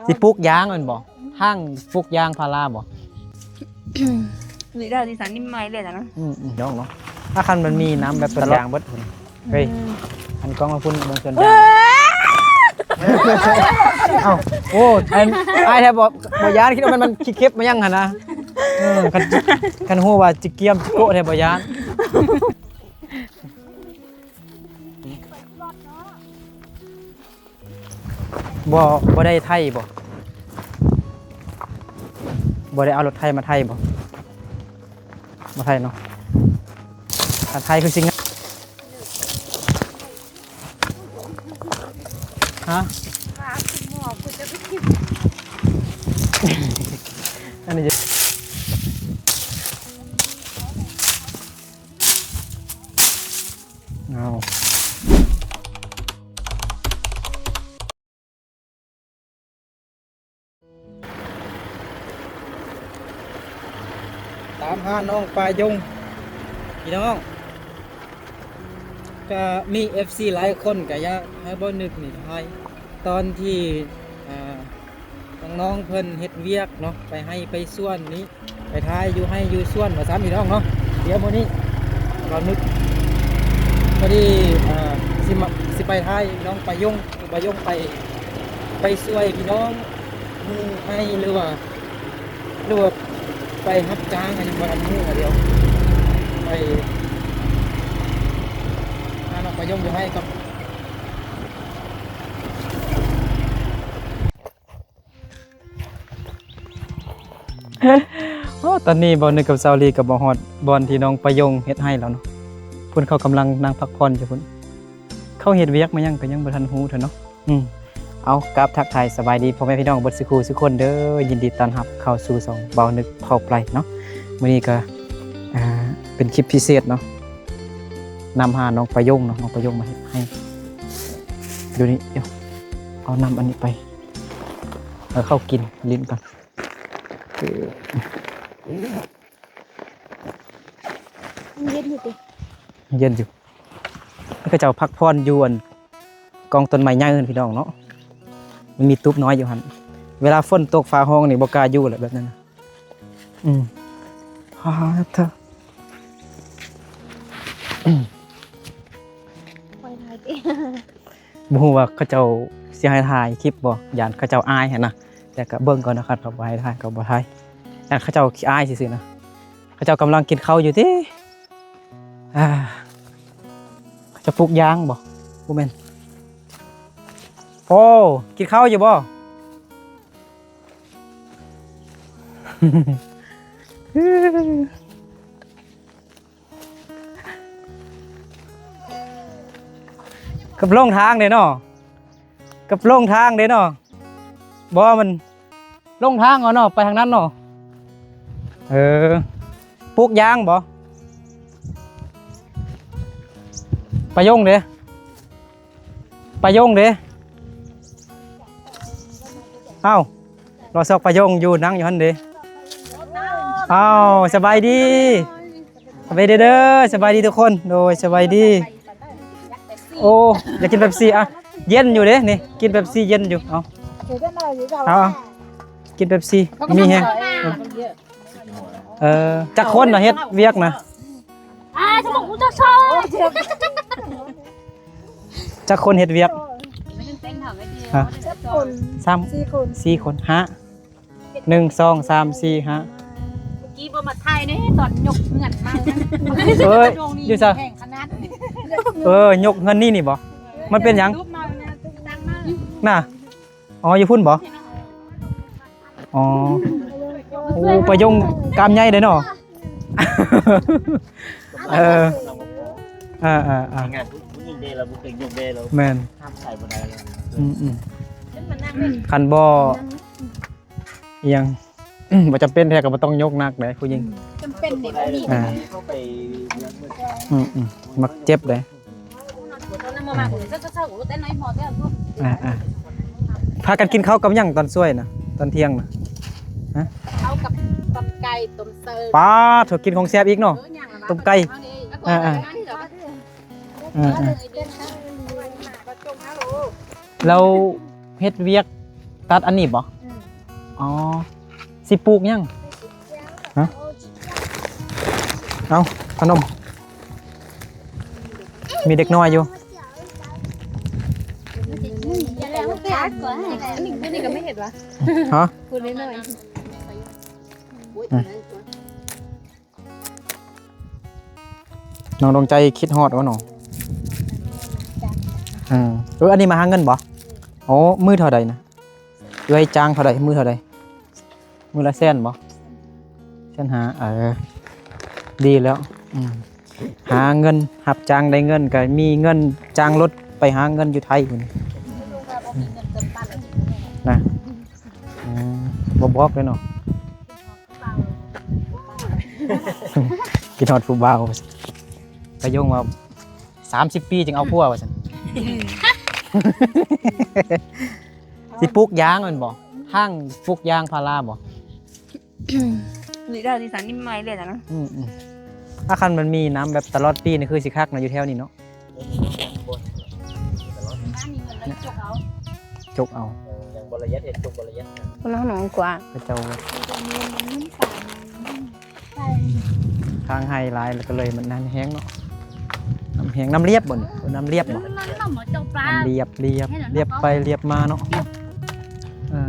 ຊິປູກຢາງແມ່ນບໍ່? ທາງປູກຢາງພາລາບໍ່? ນີ້ເດີ ຊິສັນນີ້ໃໝ່ເລີຍນະ. ອືມໆ ດອກເນາະ ຖ້າຄັນມັນມີນ້ຳແບບຕົ້ນຢາງເບິດພຸ້ນ. ເຮີ້ຍ ອືມ ຫັນກ້ອງມາພຸ້ນເບິ່ງສວນຢາງ. ເອົ້າ ໂອ້ ອັນ ອາຍແທ້ບໍ່ ບໍ່ຢ້ານ ຄິດວ່າມັນ ມັນຂີ້ເຂັບມາຫຍັງຫັ້ນນະ. ເອີ ຄັນ ຄັນຮູ້ວ່າຈິກຽມຈິໂກະແທ້ບໍ່ຢ້ານ. ບໍ່ ບໍ່ໄດ້ໄຖບໍ່? ບໍ່ໄດ້ເອົາລົດໄຖມາໄຖບໍ່? ບໍ່ໄຖເນາະ ຖ້າໄຖຄືຊິງາມ. ຮະ? ອັນນີ້ ເອົາ ຕາມຫານ້ອງປາຍົງ ພີ່ນ້ອງ. ກະມີເອັຟຊີຫຼາຍຄົນກະຢາກໃຫ້ບ່າວນຶກນີ້ຖ່າຍຕອນທີ່ ອ່າ ນ້ອງໆເພິ່ນເຮັດວຽກເນາະ ໄປໄຮ່ໄປສວນນີ້ ໄປຖ່າຍຢູ່ໄຮ່ຢູ່ສວນວ່າຊັ້ນ ພີ່ນ້ອງເນາະ. ດຽວມື້ນີ້ບ່າວນຶກ ພໍດີ ອ່າ ຊິມາ ຊິໄປຖ່າຍນ້ອງປາຍົງ ປາຍົງໄປ ໄປຊ່ວຍພີ່ນ້ອງ ໄຮ່ ຫຼືວ່າ ຫຼືວ່າໄປຮັບຈ້າງ ອັນນີ້ບໍ່ທັນຮູ້. ດຽວໄປຫານ້ອງປາຍົງຢູ່ໄຮ່ກ່ອນ. ໂອ້ ຕອນນີ້ບ່າວນຶກກັບສາວລີກໍມາຮອດບ່ອນທີ່ນ້ອງປາຍົງເຮັດໄຮ່ແລ້ວເນາະ. ເພິ່ນເຂົາກຳລັງນັ່ງພັກຜ່ອນຢູ່ພຸ້ນ. ເຂົາເຮັດວຽກມາຫຍັງກໍຍັງບໍ່ທັນຮູ້ເທື່ອເນາະ. ອືມ ເອົາ ກາບທັກທາຍສະບາຍດີພໍ່ແມ່ພີ່ນ້ອງເບິດສູ່ຄູ່ສູ່ຄົນເດີ. ຍິນດີຕ້ອນຮັບເຂົ້າສູ່ຊ່ອງບ່າວນຶກເຜົ່າໄປເນາະ. ມື້ນີ້ກໍ ອ່າ ເປັນຄລິບພິເສດເນາະ ນຳຫານ້ອງປາຍົງເນາະ. ນ້ອງປາຍົງມາເຮັດໄຮ່ຢູ່ນີ້. ດຽວເອົານ້ຳອັນນີ້ໄປ ເອົາເຂົ້າກິນຫຼິ້ນກ່ອນ. ມັນເຢັນຢູ່ຕິ? ເຢັນຢູ່. ເຂົາເຈົ້າພັກຜ່ອນຢູ່ອັນກອງຕົ້ນໄມ້ໃຫຍ່ຫັ້ນ ພີ່ນ້ອງເນາະ. ມັນມີຕູບນ້ອຍຢູ່ຫັ້ນ. ເວລາຝົນຕົກຟ້າຮ້ອງນີ້ບໍ່ກ້າຢູ່ແຫຼະແບບນັ້ນນະ. ອືມ ຮາເທີ ບໍ່ຮູ້ວ່າເຂົາເຈົ້າຊິໃຫ້ຖ່າຍຄລິບບໍ່ ຢ້ານເຂົາເຈົ້າອາຍຫັ້ນນະ. ແຕ່ກະເບິ່ງກ່ອນນະ ຄັນເຂົາບໍ່ໃຫ້ຖ່າຍກໍບໍ່ຖ່າຍ. ຢ້ານເຂົາເຈົ້າຂີ້ອາຍຊື່ໆນະ. ເຂົາເຈົ້າກຳລັງກິນເຂົ້າຢູ່ຕິ. ອ່າ ເຂົາເຈົ້າປູກຢາງບໍ່? ບໍ່ແມ່ນ. ໂອ້ ກິນເຂົ້າຢູ່ບໍ່? ກັບຫຼົງທາງເດ້ເນາະ ກັບຫຼົງທາງເດ້ເນາະ. ບໍ່ ມັນຫຼົງທາງເອົາເນາະ ໄປທາງນັ້ນເນາະ. ເອີ ປູກຢາງບໍ່? ປາຍົງເດ້ ປາຍົງເດ້. ເອົ້າ ລໍຊອກປາຍົງຢູ່ ນັ່ງຢູ່ຫັ້ນເດ້. ເອົ້າ ສະບາຍດີ ສະບາຍດີເດີ ສະບາຍດີທຸກຄົນ. ໂດຍ ສະບາຍດີ. ໂອ້ ຢາກກິນເປັບຊີ. ອ່ະ ເຢັນຢູ່ເດ້ນີ້ ກິນເປັບຊີເຢັນຢູ່. ເອົາ ເອົາ ເອົາ ກິນເປັບຊີ ມີແຮງ. ເອີ ຈັກຄົນນະເຮັດວຽກນະ? ອ່າ ສະໝອງກູຈະຊອຍ ຈັກຄົນເຮັດວຽກ? ຮະ? ຈັກຄົນ? ສາມ ສີ່ຄົນ ສີ່ຄົນ ຫ້າ ໜຶ່ງ ສອງ ສາມ ສີ່ ຫ້າ. ເມື່ອກີ້ບໍ່ມາຖ່າຍເດ້ ຕອນຍົກເຮືອນມາ. ເອີຍ ຢູ່ໃສ? ແຂງຂະໜາດ. ເອີ ຍົກເຮືອນນີ້ນີ້ບໍ່? ມັນເປັນຫຍັງ? ນະ? ອໍ ຢູ່ພຸ້ນບໍ່? ອໍ ໂອ້ ປາຍົງກ້າມໃຫຍ່ເດ້ເນາະ. ເອີ ເອີໆໆ ງານຜູ້ຍິງເດ້ ລາວບໍ່ເຄີຍຍົກເດ້ ລາວ ແມ່ນ ໃສ່ບໍ່ໄດ້ເລີຍ. ອືມໆ ຄັນບໍ່ ອີ່ຫຍັງ ບໍ່ຈຳເປັນແທ້ກໍບໍ່ຕ້ອງຍົກໜັກເດ້ຜູ້ຍິງ. ຈຳເປັນນີ້ບໍ່ມີ. ອ່າ ອືມໆ ມັກເຈັບເດ້. ອ່າໆ ພາກັນກິນເຂົ້າກັບຫຍັງຕອນຊ່ວຍນະ ຕອນທ່ຽງນະ? ຮະ? ເຂົ້າກັບຕົ້ມໄກ່ ຕົ້ມເສີ. ປາດ ໂຖ ກິນຂອງແຊບອີກເນາະ. ເອີ ຫຍັງລະ ຕົ້ມໄກ່. ອ່າໆ ອ່າໆ ແລ້ວເຮັດວຽກໄປ ຕັດອັນນີ້ບໍ່? ອືມ ອໍ ຊິປູກຫຍັງ? ຮະ? ເອົາ ຂະໜົມ ມີເດັກນ້ອຍຢູ່. ອັນນີ້ ອັນນີ້ກໍບໍ່ເຮັດຫວາ? ຮະ? ຜູ້ນ້ອຍໆ ອືມ ນ້ອງດວງໃຈຄິດຮອດບໍ່ນ້ອງ? ເອີ ເອີ ອັນນີ້ມາຫາເງິນບໍ່? ໂອ້ ມື້ເທົ່າໃດນະ? ເອື້ອຍຈ້າງເທົ່າໃດ? ມື້ເທົ່າໃດ? ມື້ລະແສນບໍ່? ແສນຫ້າ. ເອີ ດີແລ້ວ ອືມ ຫາເງິນ ຮັບຈ້າງໄດ້ເງິນ ກໍມີເງິນຈ້າງລົດໄປຫາເງິນຢູ່ໄທພຸ້ນນະ. ອືມ ບໍ່ບອກເລີຍເນາະ. ຄິດຮອດຜູ້ບ່າວ ປະໂຍງວ່າ ສາມສິບປີຈຶ່ງເອົາຜົວວ່າຊັ້ນ. ຊິປູກຢາງແມ່ນບໍ່? ຫ້າງປູກຢາງພາລາບໍ່? ນີ້ກໍຊິສັນນິດໃໝ່ເລີຍນະ. ອືມໆ ຖ້າຄັນມັນມີນ້ຳແບບຕະຫຼອດປີນີ້ ຄືຊິຄັກເນາະ ຢູ່ແຖວນີ້ເນາະ. ຈົກເອົາ ເອີ ຍັງບໍ່ລະອຽດ ເຮັດຈົກບໍ່ລະອຽດ ຄົນເຮົາໜອງກວ່າ ເຂົາເຈົ້າ ທາງໄຮ່ຫຼາຍ ແລ້ວກໍເລີຍມັນນ້ຳແຫ້ງເນາະ. ນ້ຳແຫ້ງ ນ້ຳລຽບບໍ່ນີ້? ເອີ້ນນ້ຳລຽບບໍ່? ນ້ຳລຽບ ລຽບ ລຽບໄປລຽບມາເນາະ. ເອີ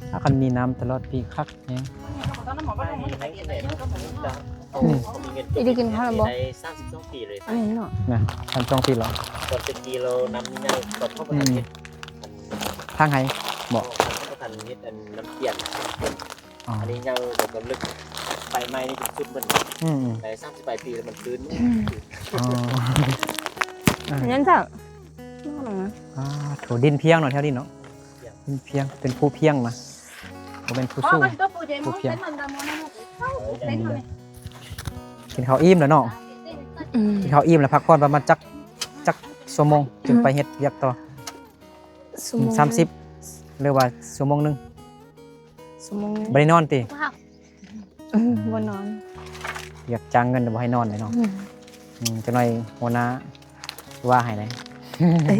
ຖ້າຄັນມີນ້ຳຕະຫຼອດປີຄັກ. ອືມ ອີ່ດີກິນເຂົ້າແລ້ວບໍ່? ໄດ້ສາມສິບສອງປີເລີຍ ແມ່ນເນາະ ນະ ສາມສິບສອງປີແລ້ວ. ຕອນເຈັດປີແລ້ວ ນ້ຳໃຫຍ່ ຕອນເຂົາບໍ່ທັນເຮັດ ອືມ ທາງໄຮ່ບໍ່? ເຂົາບໍ່ທັນເຮັດອັນນ້ຳກຽນ. ອໍ ອັນນີ້ໃຫຍ່ແລ້ວກໍເລິກ ໄຟໄໝ້ນີ້ຈົນສຸດເບິດ. ອືມ ໄດ້ສາມສິບປາຍປີແລ້ວ ມັນຟື້ນ. ອືມ ອໍ ເອີ ນັ້ນເຈົ້າ ອາ ໂຖ ດິນພຽງເນາະ ແຖວນີ້ເນາະ. ເປັນພຽງ ເປັນພູພຽງນະ ບໍ່ແມ່ນພູສູງ ພູພຽງ. ກິນເຂົ້າອີ່ມແລ້ວເນາະ. ອືມ ກິນເຂົ້າອີ່ມແລ້ວພັກຜ່ອນປະມານຈັກ ຈັກຊົ່ວໂມງ ອືມ ຈຶ່ງໄປເຮັດວຽກຕໍ່? ຊົ່ວໂມງ ສາມສິບ ຫຼືວ່າຊົ່ວໂມງໜຶ່ງ? ຊົ່ວໂມງໜຶ່ງ. ບໍ່ໄດ້ນອນຕິ? ອືມ ບໍ່ນອນ ຢາກຈ້າງເງິນ ບໍ່ໃຫ້ນອນເລີຍເນາະ. ອືມ ອືມ ຈັກໜ່ອຍຫົວໜ້າວ່າໃຫ້ໄດ໋. ເອີ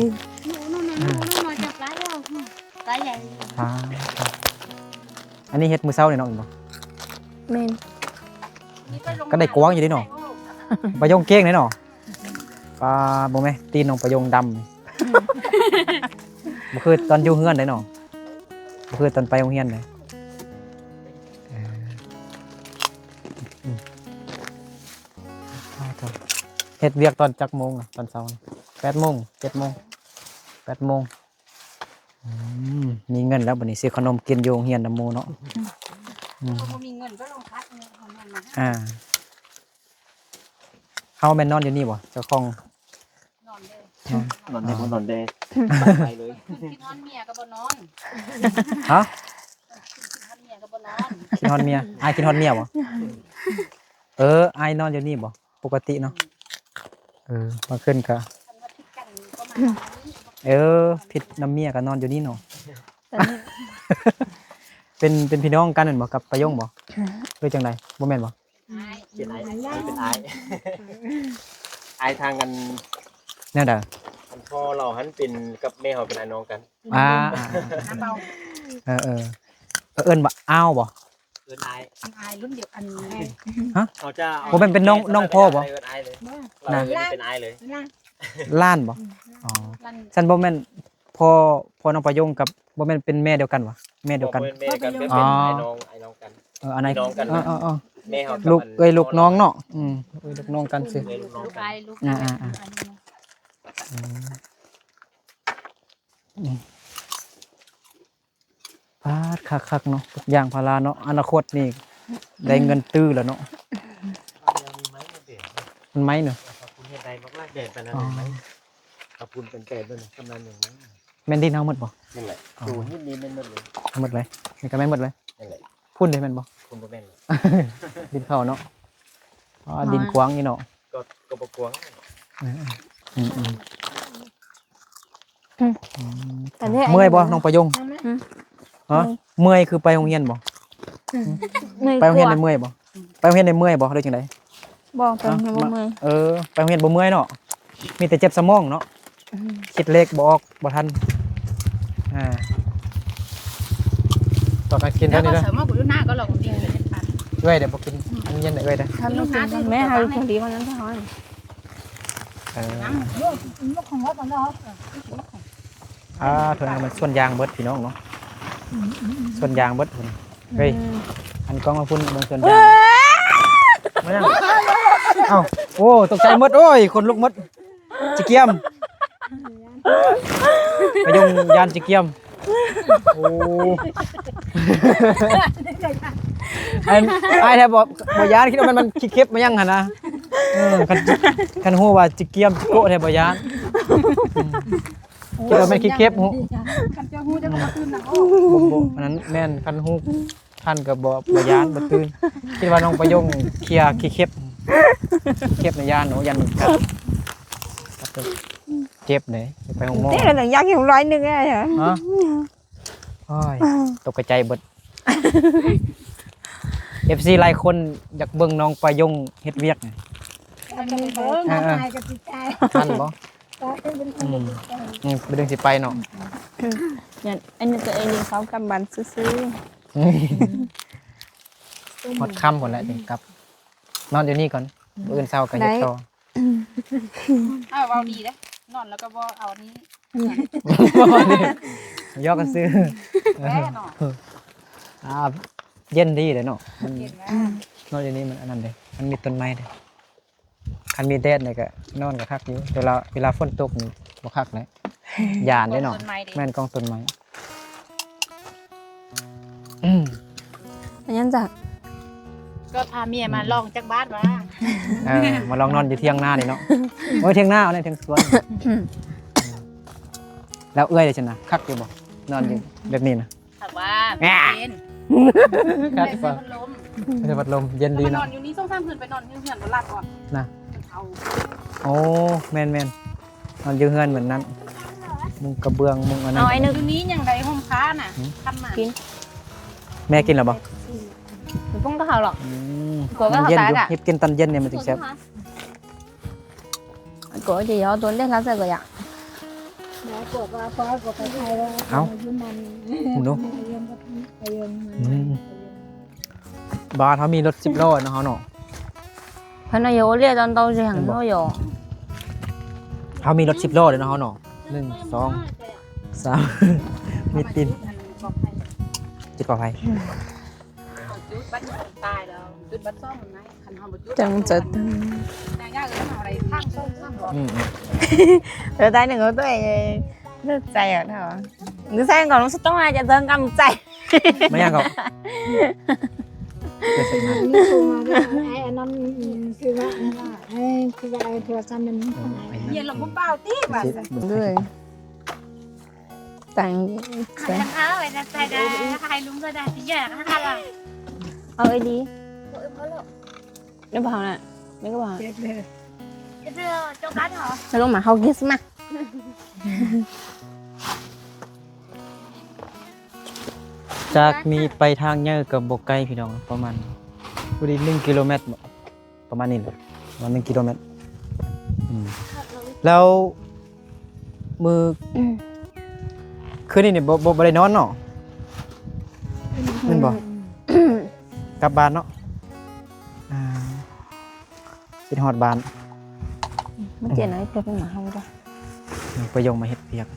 ອັນນີ້ເຮັດມື້ເຊົ້ານີ້ເນາະ ແມ່ນບໍ່? ແມ່ນ ກໍໄດ້ກວ້າງຢູ່ເດ້ເນາະ ປາຍົງເກັ່ງເດ້ເນາະ. ປາ ບໍ່ແມ່ນ ຕີນນ້ອງປາຍົງດຳ ບໍ່ຄືຕອນຢູ່ເຮືອນເດ້ເນາະ ບໍ່ຄືຕອນໄປໂຮງຮຽນເດ້. ເອີ ອືມ ເຮັດວຽກຕອນຈັກໂມງນະ ຕອນເຊົ້ານະ? ແປດໂມງ ເຈັດໂມງ ແປດໂມງ. ອືມ ມີເງິນແລ້ວບັດນີ້ ຊື້ຂະໜົມກິນຢູ່ໂຮງຮຽນນຳໝູ່ເນາະ. ອືມ ບໍ່ມີເງິນກໍລົງພັກເນາະ ເຮົາແມ່ນນອນຢູ່ນີ້ບໍ່? ເຈົ້າຂອງ ນອນເດ້ ນອນເດ້ ນອນ ບໍ່ນອນເດ້ ໄປເລີຍ. ຄິດຮອດເມຍກໍບໍ່ນອນ. ຮະ? ຄິດຮອດເມຍກໍບໍ່ນອນ. ຄິດຮອດເມຍ? ອ້າຍຄິດຮອດເມຍບໍ່? ເອີ ອ້າຍນອນຢູ່ນີ້ບໍ່? ປົກກະຕິເນາະ. ເອີ ບາງຄືນກໍ ເອີ ຜິດນຳເມຍກໍນອນຢູ່ນີ້ເນາະ. ເປັນ ເປັນພີ່ນ້ອງກັນແມ່ນບໍ່ ກັບປາຍົງບໍ່ ຫຼືຈັ່ງໃດ? ບໍ່ແມ່ນບໍ່? ເປັນອ້າຍ ເປັນອ້າຍ ອ້າຍທາງກັນ. ແນວໃດ? ອັນພໍ່ລາວຫັ້ນເປັນ ກັບແມ່ເຮົາເປັນອ້າຍນ້ອງກັນ. ອ່າ ເອີໆ ເອີ້ນວ່າອ້າວບໍ່? ເອີ້ນອ້າຍ ອ້າຍລຸ້ນດຽວກັນ. ຮະ? ເຂົາຈະ ບໍ່ແມ່ນເປັນນ້ອງ ນ້ອງພໍ່ບໍ່? ເອີ້ນອ້າຍເລີຍ ນະ ເປັນອ້າຍເລີຍ. ຫຼານບໍ່? ອໍ ຊັ້ນບໍ່ແມ່ນພໍ່ ພໍ່ນ້ອງປາຍົງກັບ ບໍ່ແມ່ນເປັນແມ່ດຽວກັນຫວາ? ແມ່ດຽວກັນ ແມ່ດຽວກັນ ເປັນອ້າຍນ້ອງ ອ້າຍນ້ອງກັນ. ເອີ ອັນນັ້ນ ພີ່ນ້ອງກັນ ເອີໆ ແມ່ເຮົາ ລູກເອື້ອຍລູກນ້ອງເນາະ. ອືມ ເອື້ອຍລູກນ້ອງກັນຊື່ ລູກອ້າຍລູກ ອ່າໆ ອືມ ອືມ. ປາດ ຄັກໆ ເນາະ ປູກຢາງພາລາເນາະ ອະນາຄົດນີ້ໄດ້ເງິນຕື້ແລ້ວເນາະ. ມັນໄມ້ເນາະ ເຂົາປູກເຮັດໄດ້ບັກຫຼາຍແບບປານນັ້ນ. ເຂົາປູກເປັນແປບເບິ່ງ ກຳລັງຫຍັງໄມ້. ແມ່ນດິນເຮົາໝົດບໍ່? ນັ້ນແຫຼະ ອໍ ປູກເຮັດນີ້ແມ່ນໝົດເລີຍ ໝົດເລີຍ ນີ້ກໍແມ່ນໝົດເລີຍ. ນັ້ນແຫຼະ ພຸ້ນເດ້ແມ່ນບໍ່? ພຸ້ນບໍ່ແມ່ນ ດິນເຂົາເນາະ. ອໍ ດິນກວ້າງຢູ່ເນາະ ກໍ ກໍບໍ່ກວ້າງ. ເອີໆໆ ອືມ ອືມ ອືມ ເມື່ອຍບໍ່ນ້ອງປາຍົງ? ຮະ? ເມື່ອຍຄືໄປໂຮງຮຽນບໍ່? ອືມ ໄປໂຮງຮຽນໄດ້ເມື່ອຍບໍ່? ໄປໂຮງຮຽນໄດ້ເມື່ອຍບໍ່ ຫຼືຈັ່ງໃດ? ບໍ່ ໄປໂຮງຮຽນບໍ່ເມື່ອຍ. ເອີ ໄປໂຮງຮຽນບໍ່ເມື່ອຍເນາະ ມີແຕ່ເຈັບສະໝອງເນາະ. ອືມ ຄິດເລກບໍ່ອອກ ບໍ່ທັນ. ອ່າ ຕໍ່ກັນກິນເທົ່ານີ້ເດີ. ເອົາໝໍ້ກູຢູ່ໜ້າກໍລອງດິງເຮັດປັນ ເອື້ອຍເດີບໍ່ກິນ ອືມ ອັນເຢັນເດີເອື້ອຍເດີ. ລູກນ້າ ພໍດີວ່ານັ້ນເທົ່ານັ້ນ. ເອີ ອ່າ ໂທນນັ້ນມັນສວນຢາງເບິດພີ່ນ້ອງເນາະ ສວນຢາງເບິດພຸ້ນ. ເຮີ້ຍ ອັນກ້ອງມາພຸ້ນເບິ່ງສວນຢາງ. ມາຫຍັງ? ເອົ້າ ໂອ້ ຕົກໃຈໝົດ ໂອ້ຍ ຂົນລຸກໝົດ. ຈິກຽມ ປາຍົງຢ້ານຈິກຽມ. ໂອ້ ອັນ ອ້າຍແທ້ບໍ່ ບໍ່ຢ້ານ ຄິດວ່າມັນ ມັນຂີ້ເຂັບມາຫຍັງຫັ້ນນະ. ເອີ ຄັນ ຄັນຮູ້ວ່າຈິກຽມຈິໂກະແທ້ບໍ່ຢ້ານ ຄິດວ່າແມ່ນຂີ້ເຂັບ. ຄັນເຈົ້າຮູ້ເຈົ້າກໍບໍ່ຕື່ນນະ. ໂອ້ ບໍ່ ບໍ່ ອັນນັ້ນແມ່ນ ຄັນຮູ້ ທ່ານກໍບໍ່ ບໍ່ຢ້ານ ບໍ່ຕື່ນ. ຄິດວ່ານ້ອງປາຍົງເຄຍຂີ້ເຂັບ ເຂັບນະຢ້ານ ໂອ້ ຢ້ານກັດ ກັດເຈັບເດ້. ໄປໂຮງໝໍ ເຈັບແລ້ວຢາກຢູ່ຮ້ອຍໜຶ່ງເດ້. ຮະ? ໂອ້ຍ ຕົກກະໃຈເບິດ. ເອັຟຊີຫຼາຍຄົນຢາກເບິ່ງນ້ອງປາຍົງເຮັດວຽກ. ອັນນີ້ເບິ່ງ ເອີ ເອີ ອາຍກໍຕິດໃຈ ທັນບໍ່? ກໍເປັນຄົນ ອືມ ເປັນເລື່ອງຊິໄປເນາະ. ອືມ ອັນນີ້ຕົວເອງນີ້ເຂົາກຳບັນຊື່ໆ ຮອດຄ່ຳພຸ້ນແຫຼະຈຶ່ງກັບ ນອນຢູ່ນີ້ກ່ອນ ມື້ອື່ນເຊົ້າກໍເຮັດຕໍ່. ອ້າວ ເວົ້າດີເດ້ ນອນແລ້ວກໍບໍ່ເອົານີ້ ຢອກກັນຊື່. ແນ່ເນາະ ອ່າ ເຢັນດີເດ້ເນາະ ມັນ ເຢັນແລ້ວ ນອນຢູ່ນີ້ມັນອັນນັ້ນເດ້ ມັນມີຕົ້ນໄມ້ເດ້. ຄັນມີແດດນີ້ກໍນອນກໍຄັກຢູ່ ແຕ່ເວລາ ເວລາຝົນຕົກນີ້ບໍ່ຄັກແຫຼະ ຢ້ານເດ້ເນາະ. ແມ່ນ ກ້ອງຕົ້ນໄມ້. ອືມ ອັນນັ້ນຈ້ະ ກໍພາເມຍມາລອງຈັກບາດວ່າ. ເອີ ມາລອງນອນຢູ່ຖຽງນານີ້ເນາະ. ໂອ້ຍ ຖຽງນາ ອັນນີ້ຖຽງສວນ. ແລ້ວເອື້ອຍເດຊັ້ນນະ ຄັກຢູ່ບໍ່ ນອນຢູ່ ອືມ ແບບນີ້ນະ? ຄັກວ່າ ເຢັນ ຄັກວ່າ ໄດ້ພັດລົມ ໄດ້ພັດລົມ ເຢັນດີເນາະ. ມານອນຢູ່ນີ້ສອງສາມຄືນ ໄປນອນຢູ່ເຮືອນບໍ່ຫຼັບບໍ່ນະ. ໂອ້ ແມ່ນໆ ນອນຢູ່ເຮືອນມື້ນັ້ນ ມຸງກະເບື້ອງ ມຸງອັນນັ້ນ. ເອົາໄອ້ໜຶ່ງ ຢູ່ນີ້ຍັງໄດ້ຮົ່ມຜ້ານະ. ຫືມ ຄັນມາ ກິນ ແມ່ກິນແລ້ວບໍ່? ບໍ່ປຸງກັບເຂົາຫຼອກ. ອືມ ກົວກັບເຂົາຕາຍກະ ເຢັນຢູ່ ຮີບກິນຕອນເຢັນນີ້ມັນຈຶ່ງແຊບ. 我姐姐要多练他这个呀。 ເອົ້າ ຫູ ອືມ ບ້ານເຮົາມີລົດສິບລໍ້ເນາະ ເຮົາເນາະ. 可能有练到到这样都有。 ເຮົາມີລົດສິບລໍ້ເດ້ເນາະ ເຮົາເນາະ. ໜຶ່ງ ສອງ ສາມ ມີຕີນ ຈຸດປອດໄພ ອືມ ເຮົາຈຸດບັດໜຶ່ງຕາຍແລ້ວ ຈຸດບັດສອງມັນໄດ້ ຄັນເຮົາບໍ່ຈຸດ ຈັ່ງຈະ ນາຍາເອີ້ນເຮົາໄດ້ທາງສົ່ງຊ້ຳບໍ່? ອືມ ເອີ ຕາຍໜຶ່ງເອົາຕົວເອງເລີກໃຈອະເນາະ. ໜຶ່ງແສນກ່ອນ ຕ້ອງໃຫ້ຈະເຖິງກຳໃຈ ມາຫຍັງກໍ ໄອ້ອັນນັ້ນ ຄືວ່າ ຄືວ່າໄອ້ໂທລະສັບມັນ ເຢັນລະບໍ່ເປົ່າຕິວ່າຊັ້ນເດີ. ຕ່າງ ໃຫ້ລຸງກໍໄດ້ ໃຫ້ລຸງກໍໄດ້ ຊິແຍກຫັ້ນລະ ເອົາໄອ້ດີ ເອີ ບໍ່ເອົາລະ ໄດ້ບໍ່ເອົານະ ແມ່ນກໍບໍ່ເອົາ ເກັບເດີ ເກັບເດີ ເຈົ້າກັນເຮົາ ແລ້ວລົງມາເຮົາກິນຊິມາ. ຈາກນີ້ໄປທາງໃຫຍ່ກໍບໍ່ໄກພີ່ນ້ອງ ປະມານ ພໍດີໜຶ່ງກິໂລແມັດ ປະມານນີ້ແຫຼະ ປະມານໜຶ່ງກິໂລແມັດ. ອືມ ແລ້ວມື້ ອືມ ຄືນນີ້ນີ້ບໍ່ ບໍ່ ບໍ່ໄດ້ນອນເນາະ ແມ່ນບໍ່? ອືມ ກັບບ້ານເນາະ ອ່າ ຄິດຮອດບ້ານ. ອືມ ມັນເຈັບໄອ້ເພິ່ນມາເຮົາເດີ ໄປຍົງມາເຮັດວຽກ.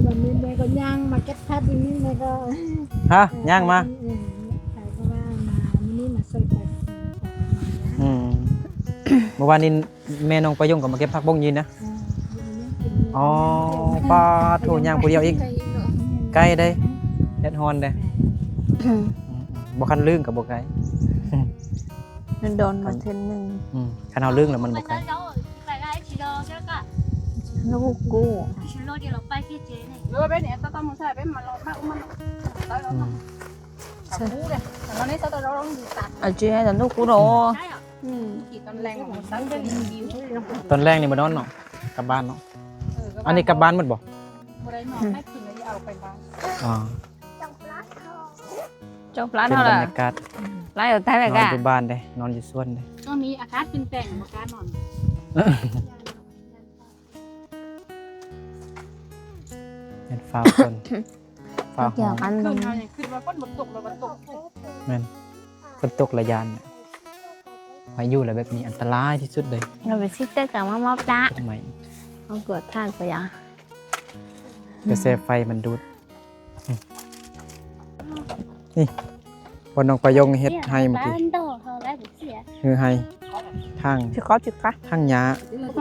ວັນນີ້ແມ່ກໍຍ່າງມາເກັບຜັກຢູ່ນີ້ແມ່ກໍ ຮະ ຍ່າງມາ ເອີ ໃຜກໍວ່າມາມື້ນີ້ມາຊ່ວຍກັນ. ອືມ ເມື່ອວານນີ້ແມ່ນ້ອງປາຍົງກໍມາເກັບຜັກບົ້ງຢູ່ນີ້ນະ. ເອີ ອໍ ປາໂທ ຍ່າງຜູ້ດຽວອີກ ໄກເດ້ ແດດຮ້ອນເດ້. ອືມ ບໍ່ຄັນລື່ນກໍບໍ່ໄກ ໂດນມາເທື່ອໜຶ່ງ. ອືມ ຄັນເຮົາລຶ້ງແລ້ວມັນບໍ່ໄກ. ອືມ ຕອນແລງນີ້ບໍ່ນອນເນາະ ກັບບ້ານເນາະ. ເອີ ອັນນີ້ກັບບ້ານໝົດບໍ່? ບໍ່ໄດ້ນອນ ໃຫ້ກິນແລ້ວເອົາໄປບ້ານ. ອໍ ເຈົ້າປະຫຼາດ ເປັນບັນຍາກາດ ນອນຢູ່ບ້ານເດ້ ນອນຢູ່ສວນເດ້. ຊ່ວງນີ້ອາກາດປ່ຽນແປງ ບໍ່ກ້ານອນ ຢ້ານໄຟ ຟ້າຝົນ ຟ້າຮ້ອງ ຄືນມານີ້ ຄືນວ່າຝົນບໍ່ຕົກ ແລ້ວກໍຕົກ. ແມ່ນ ຝົນຕົກລະຢ້ານ. ໃຫ້ຢູ່ແລ້ວແບບນີ້ອັນຕະລາຍທີ່ສຸດເລີຍ. ເຮົາໄປຊິເຕີກັບມາມອບລະ ເຮັດໃໝ່ ເຮົາກວດທາດໄປຢ່າງ ກະແສໄຟມັນດູດ. ນີ້ ບ່ອນນ້ອງປາຍົງເຮັດໄຮ່ມື້ກີ້ ຄືໄຮ່ ທາງ ຊິເຂົ້າ ຊິເຂົ້າ ທາງຫຍ້າ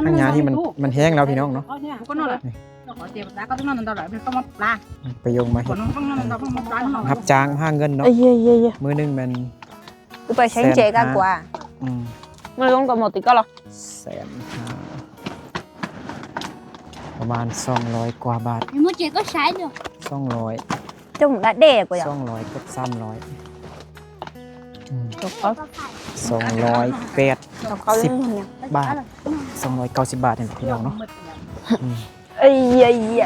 ທາງຫຍ້າທີ່ມັນ ມັນແຫ້ງແລ້ວພີ່ນ້ອງເນາະ. ປາຍົງມາເຮັດ ຮັບຈ້າງຫາເງິນເນາະ. ເອີ ເອີ ເອີ ມື້ໜຶ່ງແມ່ນ Tú phải sánh chế cả ແສນຫ້າ quà. ອືມ Mà luôn có một tỷ có lo. ແສນຫ້າ ປະມານສອງຮ້ອຍກວ່າບາດ. Mua chế có sánh được. ສອງຮ້ອຍ Trông đã đẻ của ສອງຮ້ອຍ ເກືອບສາມຮ້ອຍ. ອືມ ສອງຮ້ອຍແປດສິບບາດ ສອງຮ້ອຍເກົ້າສິບບາດນີ້ພີ່ນ້ອງເນາະ. ອືມ ເອີຍ ເອີຍ ເອີຍ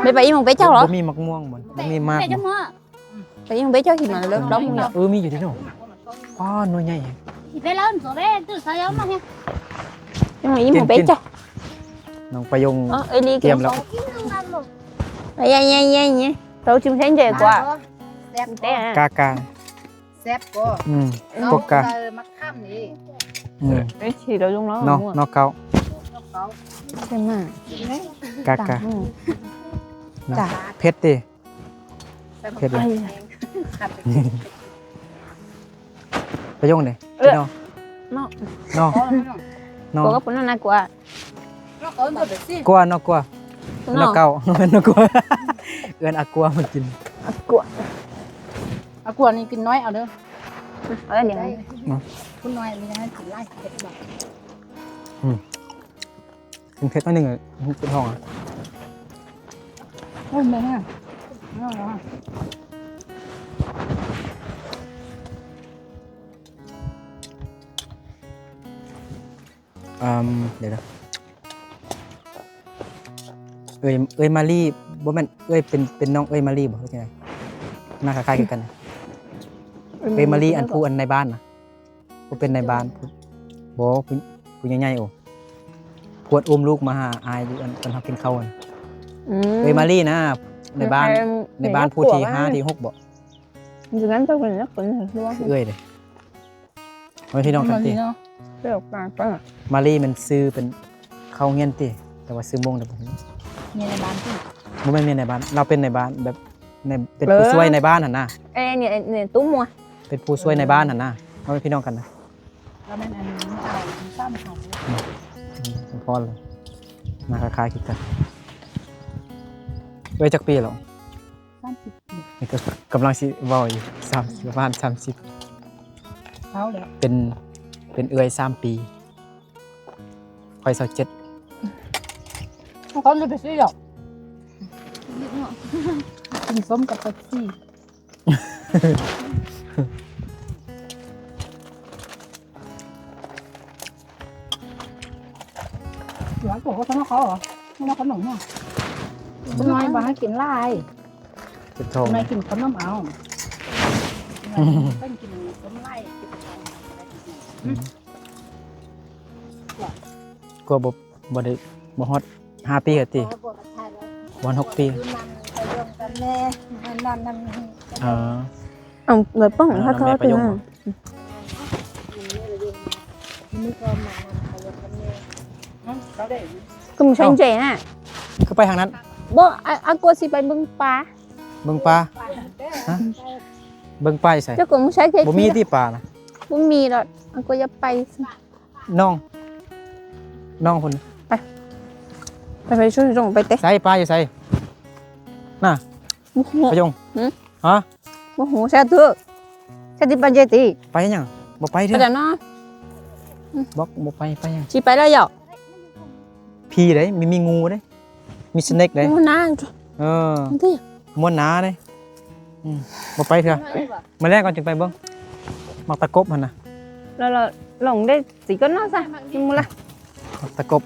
ໄປ ໄປອີ່ໝ່ອງເປັດເຈົ້າເນາະ. ບໍ່ມີໝາກມ່ວງບໍ່? ບໍ່ມີໝາກບໍ່? ໄປອີ່ໝ່ອງເປັດເຈົ້າ ຊິມາເລີບລອບໝູ່. ເອີ ມີຢູ່ເດ້ເນາະ. ປ້າ ໜ່ວຍໃຫຍ່. ອີ່ໝ່ອງ ອີ່ໝ່ອງເປັດເຈົ້າ. ນ້ອງປາຍົງ ເອີ ເອີຍ ຕຽມແລ້ວ. ເອີຍ ເອີຍ ເອີຍ ເອີຍ tao chim sánh chế quà. ແຊບບໍ່? ກາກາ ແຊບບໍ່? ອືມ ເນາະ ກົກກາ ໃສ່ໝາກຂາມນີ້. ອືມ ເອີຍ ຊິລະລົງເນາະ ເນາະ ເນາະເກົ້າ ເນາະເກົ້າ ເປັນມາ ກາກາ ອືມ ເນາະ ເຜັດຕິ ເຜັດເລີຍ. ປາຍົງເດ້ ເນາະ ເນາະ ເນາະ ເນາະ ກົວກັບປຸ້ນນັ້ນນະ ກົວ ກົວ ເນາະ ກົວ ເນາະ ເນາະເກົ້າ ແມ່ນເນາະ ກົວ ເອີ້ນອາກົວມາກິນ ອາກົວ ອາກົວນີ້ກິນໜ້ອຍເອົາເດີ ເອີ ດຽວ ເນາະ ຄົນໜ້ອຍມີຫຍັງໃຫ້ກິນຫຼາຍ ເຜັດບໍ່? ອືມ ກິນເຜັດໜ້ອຍໜຶ່ງ ເປັນທ້ອງ. ໂອ້ຍ ແມ່ນຫຍັງ? ອືມ ດຽວນະ ເອີຍ ເອີຍມາລີ ບໍ່ແມ່ນ ເອີຍເປັນ ເປັນນ້ອງເອີຍມາລີບໍ່ ຫຼືຈັ່ງໃດ? ໜ້າຄ້າຍໆຄືກັນ. ເອີຍມາລີ ອັນຜູ້ ອັນນາຍບ້ານນະ ຜູ້ເປັນນາຍບ້ານ ຜູ້ ບໍ່ ຜູ້ ຜູ້ໃຫຍ່ໆ. ໂອ້ ພວດອຸ້ມລູກມາຫາອ້າຍຢູ່ ອັນ ຕອນເຮົາກິນເຂົ້າຫັ້ນ. ອືມ ເອີຍມາລີນະ ໃນບ້ານ ໃນບ້ານຜູ້ທີຫ້າ ທີຫົກບໍ່? ຢູ່ນັ້ນເຈົ້າເປັນນັກ ເປັນ ຄືເອື້ອຍເດ້. ເອົາໄປພີ່ນ້ອງກັນຕິ ມາລີແມ່ນຊື່ເປັນເຂົ້າໂຮງຮຽນຕິ ແຕ່ວ່າຊື່ໂມງໃດບໍ່ຮູ້. ເມຍໃນບ້ານຕິ ບໍ່ແມ່ນເມຍໃນບ້ານ ລາວເປັນນາຍບ້ານແບບ ໃນ ເປັນຜູ້ຊ່ວຍນາຍບ້ານຫັ້ນນະ. ເອີ ນີ້ ນີ້ຕຸ້ມ ເປັນຜູ້ຊ່ວຍນາຍບ້ານຫັ້ນນະ. ເຮົາເປັນພີ່ນ້ອງກັນນະ ລາວແມ່ນອັນ ສາມພັນ ອືມ ອືມ ພໍລະ ໜ້າຄ້າຍໆຄືກັນ. ເອື້ອຍຈັກປີແລ້ວ? ສາມສິບປີ ນີ້ກໍກຳລັງຊິເວົ້າຢູ່ ສາມສິບ ປະມານສາມສິບ ເທົ່າແລ້ວ ເປັນ ເປັນເອື້ອຍສາມປີ ຂ້ອຍຊາວເຈັດ. ເຂົາຈະໄປຊື້ດອກ ກິນສົ້ມກັບເປັບຊີ. ເຫຼືອໂຕກໍຂະໜົມເຂົາເນາະ ຂະໜົມເນາະ ເດັກນ້ອຍບໍ່ໃຫ້ກິນຫຼາຍ ເຈັບທ້ອງ ເດັກນ້ອຍກິນຂະໜົມເອົາ ເພິ່ນກິນຂະໜົມຫຼາຍ ອືມ ກວ່າບໍ່ ບໍ່ໄດ້ ບໍ່ຮອດຫ້າປີຫັ້ນຕິ ບໍ່ຮອດຫົກປີ. ເອີ ເອົາ ແບບປ້ອງ ເອີ ເຮົາເຂົ້າໄປ ປະໂຍງ ເອີ ກະມີແສງເຈນະ ຄືໄປທາງນັ້ນ. ບໍ່ ອາ ອາກົວຊິໄປເບິ່ງປາ ເບິ່ງປາ ຮະ ເບິ່ງປາຢູ່ໃສ? ເຈົ້າກໍບໍ່ໃຊ້ ບໍ່ມີຕິປານະ ບໍ່ມີດອກ ອາກົວຢາກໄປ. ນ້ອງ ນ້ອງພຸ້ນ ໄປ ໄປ ໄປ ຊ່ວຍສົ່ງໄປເຕະ ໃສ ປາຢູ່ໃສ ນະ? ບໍ່ຮູ້ ປະຍົງ ຫື? ຮະ? ບໍ່ຮູ້ ແຊດເທີ ແຊດຕິປັນເຈຕິ ໄປຫຍັງ? ບໍ່ໄປເທີ ໄປແລ້ວເນາະ ບອກບໍ່ໄປ ໄປຫຍັງ? ຊິໄປແລ້ວເຈົ້າ ຜີເດ້ ມີ ມີງູເດ້ ມີສະເນັກເດ້ ງູນາ ເອີ ມັນຕິ ງູນາເດ້ ອືມ ບໍ່ໄປເທື່ອ ມື້ແລງກ່ອນຈຶ່ງໄປເບິ່ງ ໝາກຕະກົບຫັ້ນນະ ແລ້ວ ແລ້ວລົງໄດ້ຊິກ່ອນເນາະຊະ ຊິມື້ລະ ໝາກຕະກົບ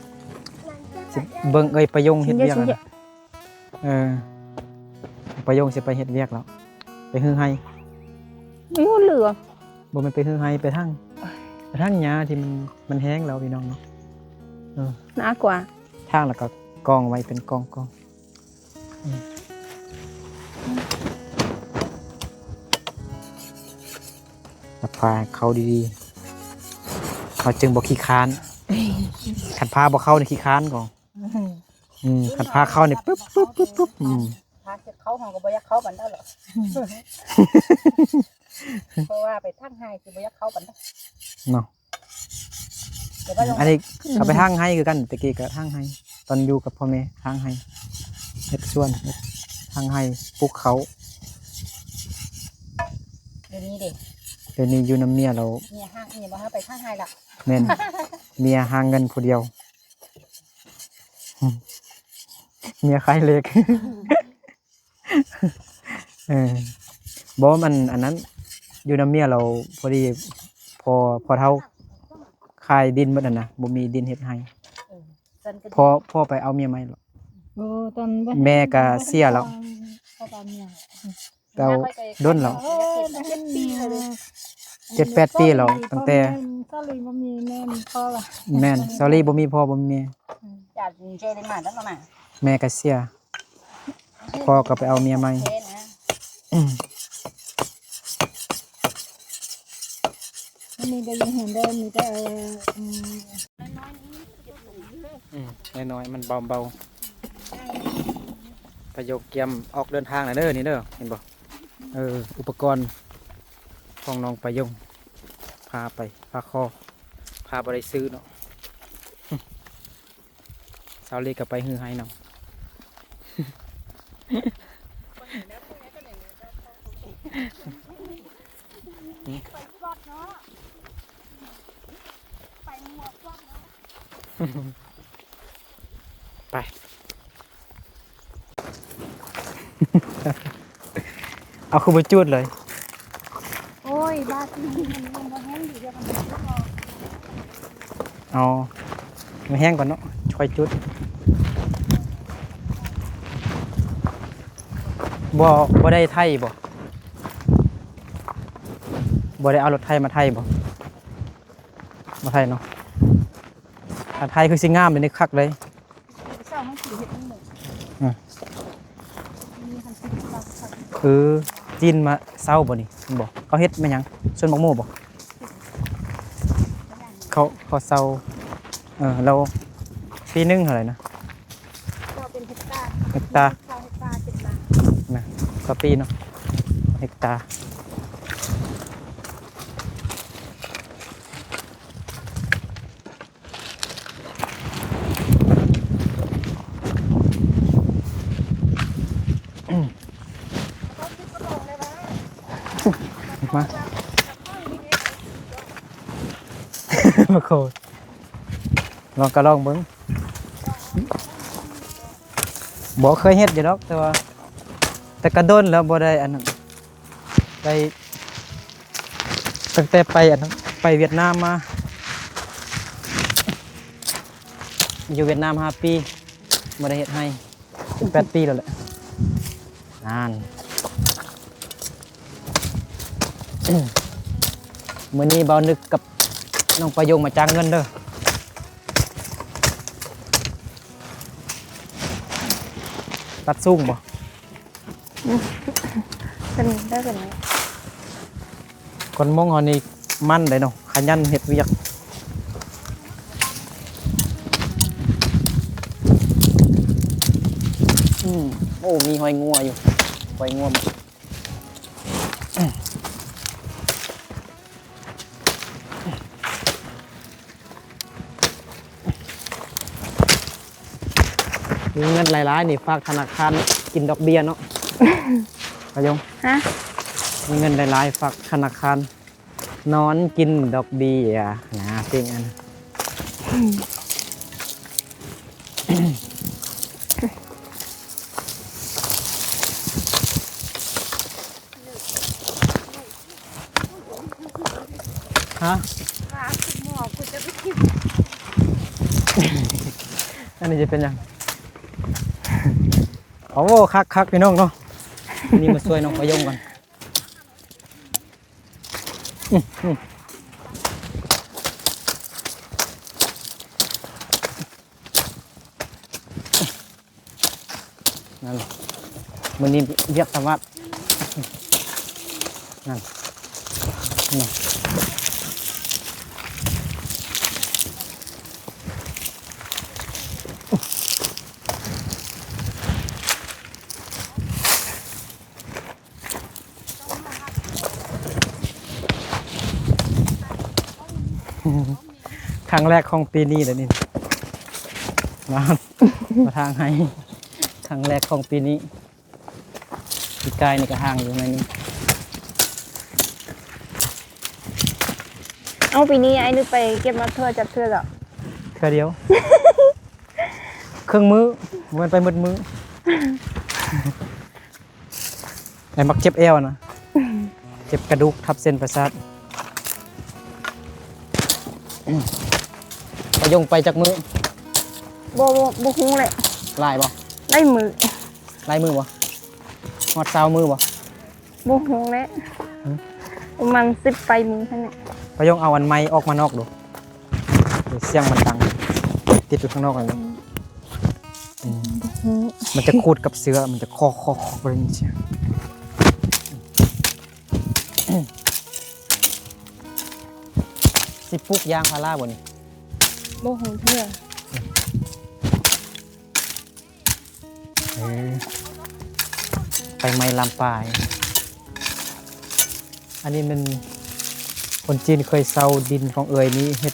ຊິເບິ່ງເອີຍປະຍົງເຮັດວຽກຫັ້ນນະ ເອີ ປະຍົງຊິໄປເຮັດວຽກແລ້ວ ໄປຮື້ໄຮ່ ໄປຮື້ເຫຼືອ ບໍ່ແມ່ນໄປຮື້ໄຮ່ ໄປຖາງ ໄປຖາງຫຍ້າທີ່ມັນ ມັນແຫ້ງແລ້ວພີ່ນ້ອງເນາະ ເອີ ໜ້າກວ່າ ຖາງແລ້ວກໍກອງໄວ້ເປັນກອງໆ. ອືມ ຕັດພາເຂົ້າດີໆ ເຮົາຈຶ່ງບໍ່ຂີ້ຄ້ານ. ຄັນພາບໍ່ເຂົ້ານີ້ຂີ້ຄ້ານກໍ ອືມ ອືມ ຄັນພາເຂົ້ານີ້ປຶບໆໆໆ ອືມ ພາເຂົ້າເຮົາກໍບໍ່ຢາກເຂົ້າປານໃດດອກ ເພາະວ່າໄປທາງໄຮ່ຊິບໍ່ຢາກເຂົ້າປານໃດເນາະ. ແຕ່ວ່າ ອືມ ອັນນີ້ກໍໄປທາງໄຮ່ຄືກັນ ແຕ່ກີ້ກໍທາງໄຮ່ ຕອນຢູ່ກັບພໍ່ແມ່ທາງໄຮ່ ເຮັດສວນ ເຮັດທາງໄຮ່ ປູກເຂົ້າ. ດຽວນີ້ເດ້ ດຽວນີ້ຢູ່ນຳເມຍແລ້ວ ເມຍຫາ ເມຍບໍ່ໃຫ້ໄປທາງໄຮ່ລະ ແມ່ນ ເມຍຫາເງິນຜູ້ດຽວ ເມຍຂາຍເລກ. ເອີ ບໍ່ ມັນ ອັນນັ້ນ ຢູ່ນຳເມຍແລ້ວ ພໍດີພໍ່ ພໍ່ເຖົ້າຂາຍດິນໝົດຫັ້ນນະ ບໍ່ມີດິນເຮັດໄຮ່ ເອີ ພໍ່ ພໍ່ໄປເອົາເມຍໃໝ່ແລ້ວ ໂອ້ ຕອນ ແມ່ກໍເສຍແລ້ວ ພໍ່ໄປເອົາເມຍ ແຕ່ດົນແລ້ວ ເອີ ເຈັດແປດປີແລ້ວ ຕັ້ງແຕ່ ສາວຫຼີບໍ່ມີແມ່ນພໍ່ວ່າ ແມ່ນ ສາວຫຼີບໍ່ມີພໍ່ບໍ່ມີແມ່ ອືມ ຈາກເຈໄດ້ມາຕັ້ງແຕ່ ແມ່ກໍເສຍ ພໍ່ກໍໄປເອົາເມຍໃໝ່ ອືມ ມັນມີແຕ່ຢູ່ເຮືອນເດີ ມີແຕ່ ເອີ ອືມ ອືມ ນ້ອຍໆ ມັນເບົາໆ ປາຍົງກຽມອອກເດີນທາງແລ້ວເດີ ນີ້ເດີ ເຫັນບໍ່? ເອີ ອຸປະກອນຂອງນ້ອງປາຍົງ ພາໄປ ພາຂໍ ພາບໍ່ໄດ້ຊື້ເນາະ. ຊາວເລກກໍໄປຮືໄຮ່ນຳ ໄປ ເອົາຄືບໍ່ຈູດເລີຍ? ໂອ້ຍ ບາດນີ້ມັນ ມັນບໍ່ແຫ້ງດີ ດຽວມັນບໍ່ອອກ. ເອົາ ໃຫ້ແຫ້ງກ່ອນເນາະ ຄ່ອຍຈູດ. ບໍ່ ບໍ່ໄດ້ໄຖບໍ່? ບໍ່ໄດ້ເອົາລົດໄຖມາໄຖບໍ່? ມາໄຖເນາະ ຖ້າໄຖຄືຊິງາມເດ ນີ້ຄັກເລີຍ. ອືມ ຄືຈີນມາເຊົ່າບໍ່ນີ້ ແມ່ນບໍ່? ເຂົາເຮັດແມ່ນຫຍັງ? ສວນໝາກໂມບໍ່? ເຂົາ ເຂົາເຊົ່າ ເອີ ແລ້ວປີໜຶ່ງເທົ່າໃດນະ? ເຈົ້າເປັນເຮັກຕາ ເຮັກຕາ ຊາວເຮັກຕາ ເຈັດລ້ານນະ ຕໍ່ປີເນາະ ເຮັກຕາ. ມາ ມາໂຄດ ລອງກໍລອງເບິ່ງ. ບໍ່ເຄີຍເຮັດຢູ່ດອກ ແຕ່ວ່າ ແຕ່ກະດົນແລ້ວບໍ່ໄດ້ອັນນັ້ນ ໄປ ຕັ້ງແຕ່ໄປອັນນັ້ນ ໄປຫວຽດນາມມາ ຢູ່ຫວຽດນາມຫ້າປີ ບໍ່ໄດ້ເຮັດໄຮ່ ເປັນແປດປີແລ້ວແຫຼະ ນັ້ນ. ມື້ນີ້ບ່າວນຶກກັບນ້ອງປາຍົງມາຈ້າງເງິນເດີ ຕັດສູງບໍ່? ອືມ ເປັນ ໄດ້ເປັນ ຄົນມົ້ງເຮົານີ້ໝັ່ນໄດ໋ເນາະ ຂະຫຍັນເຮັດວຽກ. ອືມ ໂອ້ ມີຮອຍງົວຢູ່ ຮອຍງົວ. ມີເງິນຫຼາຍໆ ນີ້ຝາກທະນາຄານກິນດອກເບ້ຍເນາະ ປາຍົງ. ຮະ? ມີເງິນຫຼາຍໆ ຝາກທະນາຄານ ນອນກິນດອກເບ້ຍນະ ເປັນອັນ. ຮະ? ອັນນີ້ຈະເປັນຫຍັງ? ໂອ້ ຄັກໆ ພີ່ນ້ອງເນາະ ນີ້ມາຊ່ວຍນ້ອງປາຍົງກ່ອນ. ອືມ ອືມ ນັ້ນ ມື້ນີ້ວຽກສະຫວັດ ນັ້ນ ນີ້ ຄັ້ງແລກຂອງປີນີ້ແຫຼະນີ້ ມາ ມາຖາງໄຮ່ ຄັ້ງແລກຂອງປີນີ້. ປີກາຍນີ້ກໍຫ່າງຢູ່ໜ້ອຍໜຶ່ງ. ເອົ້າ ປີນີ້ອ້າຍນຶກໄປເກັບມາທົ່ວຈັກເທື່ອແລ້ວ? ເທື່ອດຽວ ເຄິ່ງມື້ ບໍ່ແມ່ນໄປໝົດມື້. ໄອ້ມັກເຈັບແອວນະ ເຈັບກະດູກທັບເສັ້ນປະສາດ. ປະຍົງໄປຈັກມື້? ບໍ່ ບໍ່ ບໍ່ຮູ້ແຫຼະ. ຫຼາຍບໍ່? ຫຼາຍມື້. ຫຼາຍມື້ບໍ່? ຮອດຊາວມື້ບໍ່? ບໍ່ຮູ້ແຫຼະ. ຫຶ? ປະມານສິບປາຍມື້ຫັ້ນແຫຼະ. ປະຍົງເອົາອັນໄມອອກມານອກດູ. ດຽວສຽງມັນດັງ ຕິດຢູ່ຂ້າງນອກນັ້ນແຫຼະ. ອືມ ອືມ ບໍ່ຮູ້ ມັນຈະຂູດກັບເຊື້ອ ມັນຈະຄໍໆໆ ບໍ່ໄດ້ຍິນສຽງ. ຊິປູກຢາງພາລາບໍ່ນີ້? ບໍ່ຮູ້ເທື່ອ. ເອີ ໄຟໄໝ້ລາມປ່າ. ອັນນີ້ແມ່ນຄົນຈີນເຄີຍເຊົ່າດິນຂອງເອື້ອຍນີ້ເຮັດ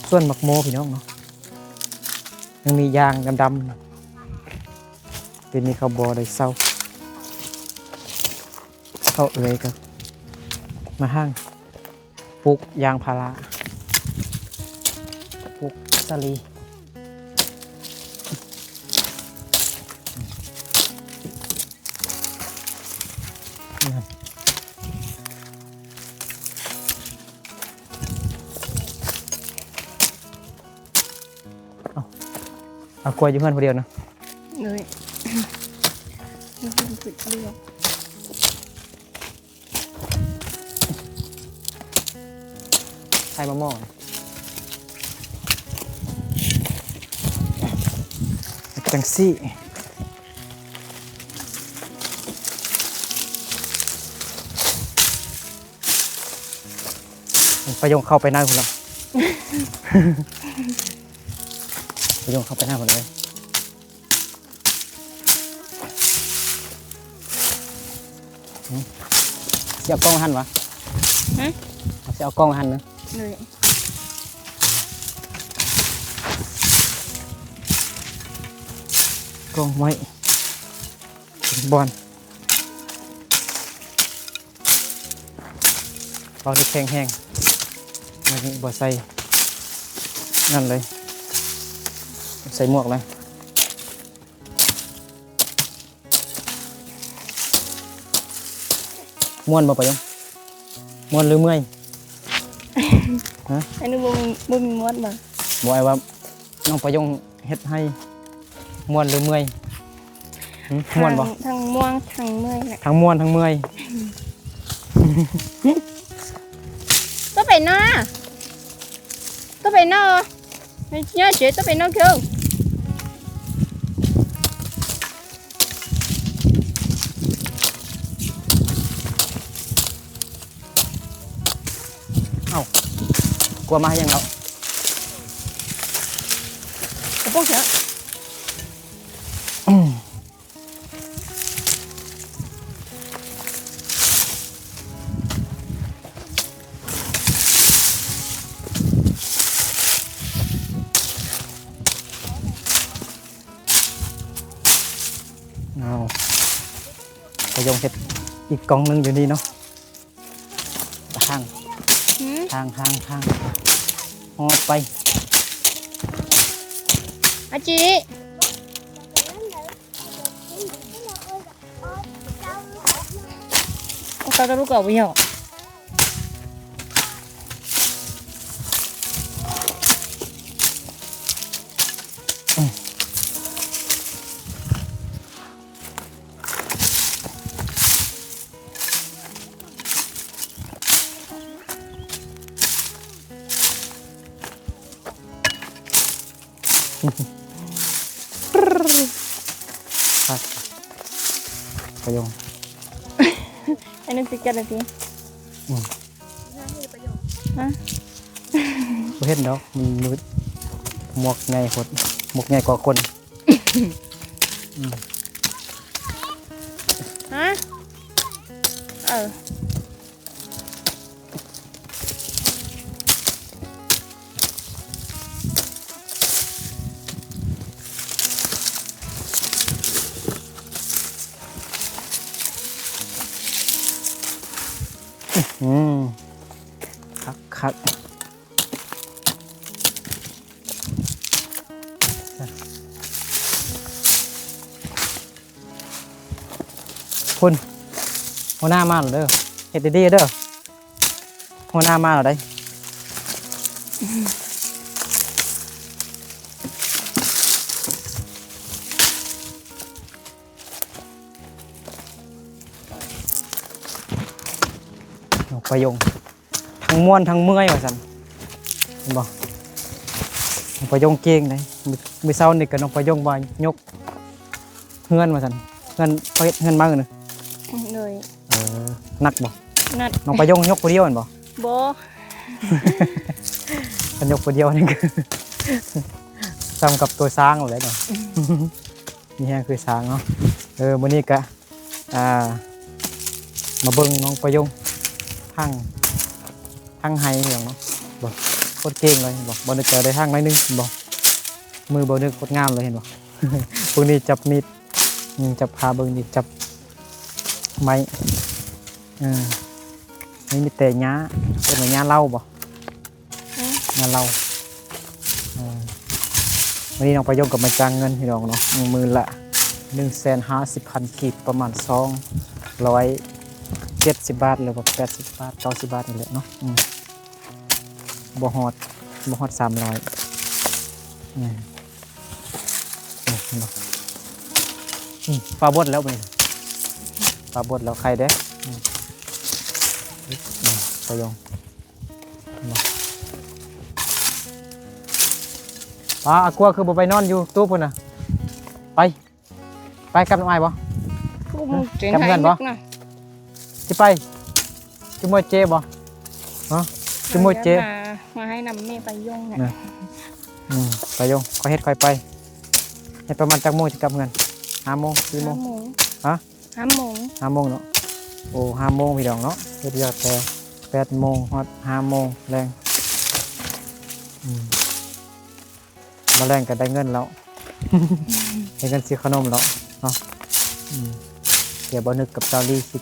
ສວນໝາກໂມ ພີ່ນ້ອງເນາະ. ຍັງມີຢາງດຳໆ ປີນີ້ເຂົາບໍ່ໄດ້ເຊົ່າ ເຂົາເອື້ອຍກໍມາຫ້າງ ປູກຢາງພາລາ ປູກສາລີ. ເອົາ ເອົາກ້ວຍຢູ່ເຮືອນຜູ້ດຽວນະ. ໂດຍ ໃສ່ມະມ່ວງ ຈັ່ງຊີ້ ປະໂຍງເຂົ້າໄປໃນພຸ້ນລະ ປະໂຍງເຂົ້າໄປໃນພຸ້ນເລີຍ. ຫຶ? ຊິເອົາກ້ອງໄວ້ຫັ້ນຫວາ? ຫຶ? ຊິເອົາກ້ອງໄວ້ຫັ້ນເດີ. ໂດຍ ກ້ອງໄວ້ເປັນບ່ອນ. ເວົ້າໄດ້ແຂງແຮງ ມື້ນີ້ບໍ່ໃສ່ນັ້ນເລີຍ ໃສ່ໝວກເລີຍ. ມ່ວນບໍ່ປະໂຍງ? ມ່ວນຫຼືເມື່ອຍ? ຮະ? ອັນນີ້ບໍ່ມີ ບໍ່ມີມ່ວນບໍ່? ບໍ່ ອ້າຍວ່ານ້ອງປະໂຍງ ເຮັດໃຫ້ມ່ວນຫຼືເມື່ອຍ? ຫຶ? ມ່ວນບໍ່? ທັງ ທັງມ່ວນທັງເມື່ອຍແຫຼະ ທັງມ່ວນທັງເມື່ອຍ. ໂຕໄປນອ ໂຕໄປນອ ຍາເຈ ໂຕໄປນອເກີ. ເອົ້າ ກົວມາຫຍັງເນາະ ກະໂປງເສືອ. ເອົາ ປະໂຍງເຮັດອີກກ່ອງໜຶ່ງຢູ່ນີ້ເນາະ. ທາງ ຫື? ທາງ ທາງ ທາງ ຮອດໄປ ອາຈິ. ເອົາເອົາລູກເອົາໄປເຫາະ. ຄັກ ປະໂຍງ ອັນນັ້ນຊິກັດນະຕິ ອືມ ຮະ ບໍ່ເຫັນດອກ ມັນມືດ ໝວກໃຫຍ່ໂພດ ໝວກໃຫຍ່ກວ່າຄົນ ອືມ ຮະ ເອີ. ອືມ ຄັກໆ. ພຸ້ນ ຫົວໜ້າມາແລ້ວເດີ ເຮັດດີໆເດີ ຫົວໜ້າມາແລ້ວໃດ. ນ້ອງປະຍົງ ທັງມ່ວນທັງເມື່ອຍວ່າຊັ້ນ ເຫັນບໍ່? ນ້ອງປະຍົງເກັ່ງເດ້ ມື້ ມື້ເຊົ້ານີ້ກໍນ້ອງປະຍົງວ່າຍົກເຮືອນວ່າຊັ້ນ ເຮືອນ ເຂົາເຮັດເຮືອນໃໝ່ນະ ໂດຍ ເອີ ໜັກບໍ່? ໜັກ ນ້ອງປະຍົງຍົກຜູ້ດຽວແມ່ນບໍ່? ບໍ່ ຄັນຍົກຜູ້ດຽວນີ້ຄືສ່ຳກັບຕົວຊ້າງແຫຼະເນາະ ມີແຮງຄືຊ້າງເນາະ ເອີ ມື້ນີ້ກະ ອ່າ ມາເບິ່ງນ້ອງປະຍົງ ພັງ ພັງໄຮພີ່ນ້ອງເນາະ ບໍ່ ໂຄດເກັ່ງເລີຍ ບໍ່ ບໍ່ນຶກຈະໄດ້ພັງໜ້ອຍໜຶ່ງ ບໍ່ ມືບໍ່ນຶກໂຄດງາມເລີຍ ເຫັນບໍ່? ພວກນີ້ຈັບມີດ ອືມ ຈັບພາເບິ່ງນີ້ ຈັບໄມ້ ເອີ ນີ້ມີແຕ່ຫຍ້າ ເອີ້ນວ່າຫຍ້າເລົາບໍ່? ຫຍ້າເລົາ ເອີ ມື້ນີ້ນ້ອງປະຍົງກໍມາຈ້າງເງິນພີ່ນ້ອງເນາະ ມື້ລະໜຶ່ງແສນຫ້າສິບພັນກີບ ປະມານສອງຮ້ອຍເຈັດສິບບາດ ຫຼືວ່າແປດສິບບາດ ເກົ້າສິບບາດນີ້ແຫຼະເນາະ ອືມ ບໍ່ຮອດ ບໍ່ຮອດສາມຮ້ອຍ ອືມ ນີ້ເຫັນບໍ່? ອືມ ປາບົດແລ້ວບັດນີ້ ປາບົດແລ້ວ ໄຂ່ເດ້ ອືມ ປະໂຍງ ເຫັນບໍ່? ປາ ອາກົວຄືບໍ່ໄປນອນຢູ່ຕູ້ພຸ້ນນະ? ໄປ ໄປກັບນ້ອງອ້າຍບໍ່? ກັບເຮືອນບໍ່? ຊິໄປ ຈຸມວຍເຈບໍ່? ຮະ ຈຸມວຍເຈ ມາໃຫ້ນຳແມ່ປະໂຍງນະ ອືມ ປະໂຍງ ຂ້ອຍເຮັດຂ້ອຍໄປ ເຮັດປະມານຈັກໂມງຊິກັບເຮືອນ? ຫ້າໂມງ ສີ່ໂມງ ຫ້າໂມງ ຮະ? ຫ້າໂມງ ຫ້າໂມງເນາະ ໂອ້ ຫ້າໂມງພີ່ນ້ອງເນາະ ເຮັດວຽກແຕ່ແປດໂມງຮອດຫ້າໂມງແລງ ອືມ ມາແລງກໍໄດ້ເງິນແລ້ວ ໄດ້ເງິນຊື້ຂະໜົມແລ້ວເນາະ ອືມ ດຽວບໍ່ນຶກກັບສາວລີຊິ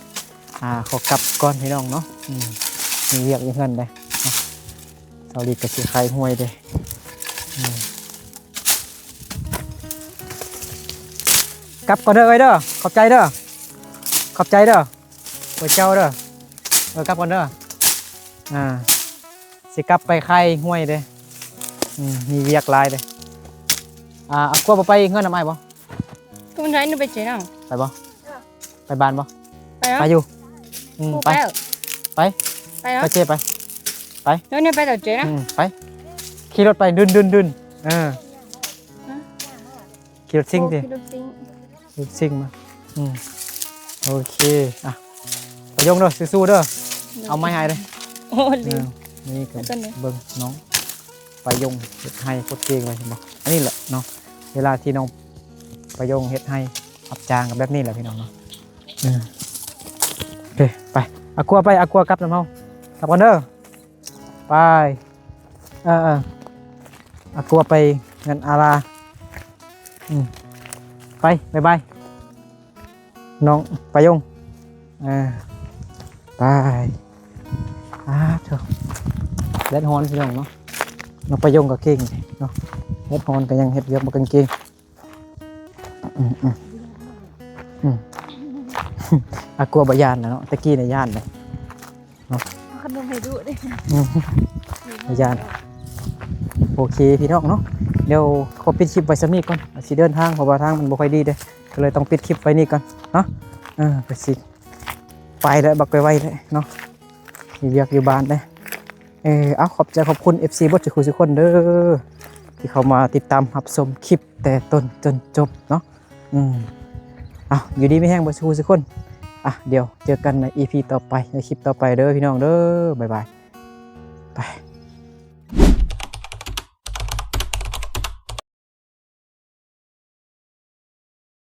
ອ່າ ຂໍກັບກ່ອນພີ່ນ້ອງເນາະ ອືມ ມີວຽກຢູ່ເຮືອນເດ້ ສາວລີກໍຊິຂາຍຫວຍເດ້ ອືມ ກັບກ່ອນເດີເອື້ອຍເດີ ຂອບໃຈເດີ ຂອບໃຈເດີ ໂອ້ຍເຈົ້າເດີ ເອີ ກັບກ່ອນເດີ ອ່າ ຊິກັບໄປຂາຍຫວຍເດ້ ອືມ ມີວຽກຫຼາຍເດ້ ອ່າ ອາກົວບໍ່ໄປເຮືອນນຳອ້າຍບໍ່? ໄປບໍ່? ໄປບ້ານບໍ່? ໄປ ໄປຢູ່ ອືມ ໄປ ໄປ ໄປເຈ ໄປ ໄປ ເດີນໄປຕໍ່ເຈນະ ອືມ ໄປ ຂີ່ລົດໄປ ດຶນໆໆ ເອີ ຮະ ຂີ່ລົດຊິງຕິ ຂີ່ລົດຊິງ ລົດຊິງມາ ອືມ ໂອເຄ ອ່ະ ປະໂຍງເດີ ສູ້ໆເດີ ເອົາໄມ້ໃຫ້ເດີ ໂອ້ ລືມ ເອີ ນີ້ກໍເບິ່ງນ້ອງປະໂຍງເຮັດໄຮ່ໂຄດເກັ່ງເລີຍ ເຫັນບໍ່? ອັນນີ້ແຫຼະເນາະ ເວລາທີ່ນ້ອງປະໂຍງເຮັດໄຮ່ ຮັບຈ້າງກໍແບບນີ້ແຫຼະພີ່ນ້ອງເນາະ ເອີ ໂອເຄ ໄປ ອາກົວໄປ ອາກົວກັບນຳເຮົາ ກັບກ່ອນເດີ ໄປ ເອີໆ ອາກົວໄປເຮືອນອາລາ ອືມ ໄປ ບາຍບາຍ ນ້ອງປະໂຍງ ເອີ ໄປ ອາໂທ ແດດຮ້ອນພີ່ນ້ອງເນາະ ນ້ອງປະໂຍງກໍເກັ່ງເນາະ ແດດຮ້ອນກໍຍັງເຮັດວຽກບໍ່ກາງເກງ ອືມ ອືມ ອືມ ອາກົວບໍ່ຢ້ານແລ້ວເນາະ ແຕ່ກີ້ນະຢ້ານເດ້ເນາະ ເອົາຂະໜົມໃຫ້ດຸເດ້ ອືມ ບໍ່ຢ້ານ ໂອເຄພີ່ນ້ອງເນາະ ດຽວຂໍປິດຄລິບໄວ້ສ່ຳນີ້ກ່ອນ ຊິເດີນທາງ ເພາະວ່າທາງມັນບໍ່ຄ່ອຍດີເດ້ ກໍເລີຍຕ້ອງປິດຄລິບໄວ້ນີ້ກ່ອນເນາະ ເອີ ກໍຊິໄປແລ້ວ ບັກໄວໆແລ້ວເນາະ ມີວຽກຢູ່ບ້ານເດ້ ເອີ ເອົາ ຂອບໃຈຂອບຄຸນເອັຟຊີເບິດສູ່ຜູ້ສູ່ຄົນເດີ ທີ່ເຂົ້າມາຕິດຕາມຮັບຊົມຄລິບແຕ່ຕົ້ນຈົນຈົບເນາະ ອືມ ເອົາ ຢູ່ດີມີແຮງເບິດສູ່ຜູ້ສູ່ຄົນ. ອ່ະ ດຽວເຈີກັນໃນອີພີຕໍ່ໄປ ໃນຄລິບຕໍ່ໄປເດີພີ່ນ້ອງເດີ. ບາຍບາຍ. ໄປ.